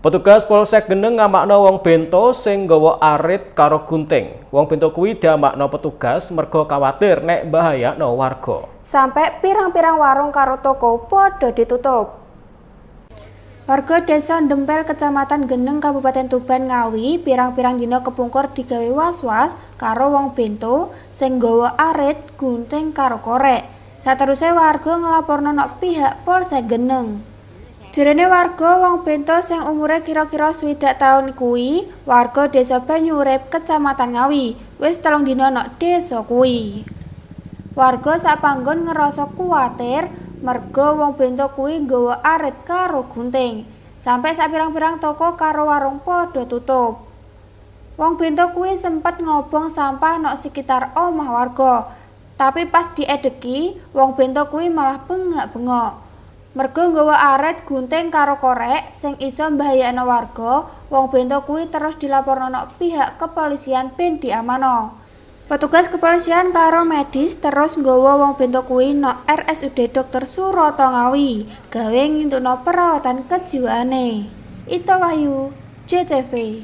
Petugas Polsek Geneng ngamakno wong bento sing nggawa arit karo gunting. Wong bento kuwi diamakno petugas merga kawatir nek mbahayakno warga. Sampai pirang-pirang warung karo toko padha ditutup. Warga Desa Dempel, Kecamatan Geneng, Kabupaten Tuban, Ngawi pirang-pirang dina kepungkur digawe was-was karo wong bento sing nggawa arit, gunting karo korek. Sateruse warga nglaporno nok pihak Polsek Geneng. Jerene warga, wong bento sing umure kira-kira 60 taun kuwi warga Desa Banyuurip, Kecamatan Ngawi, wis 3 dina nok desa kuwi. Warga sak panggon ngerasa kuwatir merga wong bento kuwi nggawa arit karo gunting. Sampe sak pirang-pirang toko karo warung padha tutup. Wong bento kuwi sempet ngobong sampah nok sekitar omah warga. Tapi pas diedeki, wong bento kuwi malah bengak-bengok. Merga nggawa arit, gunting karo korek sing iso mbahayakno warga, wong bento kuwi terus dilaporno nok pihak kepolisian ben diamanno. Petugas kepolisian karo medis terus nggawa wong bento kuwi nok RSUD Dr. Suroto Ngawi gawe ngintukno perawatan kejiwaane. Ito Wahyu, JTV.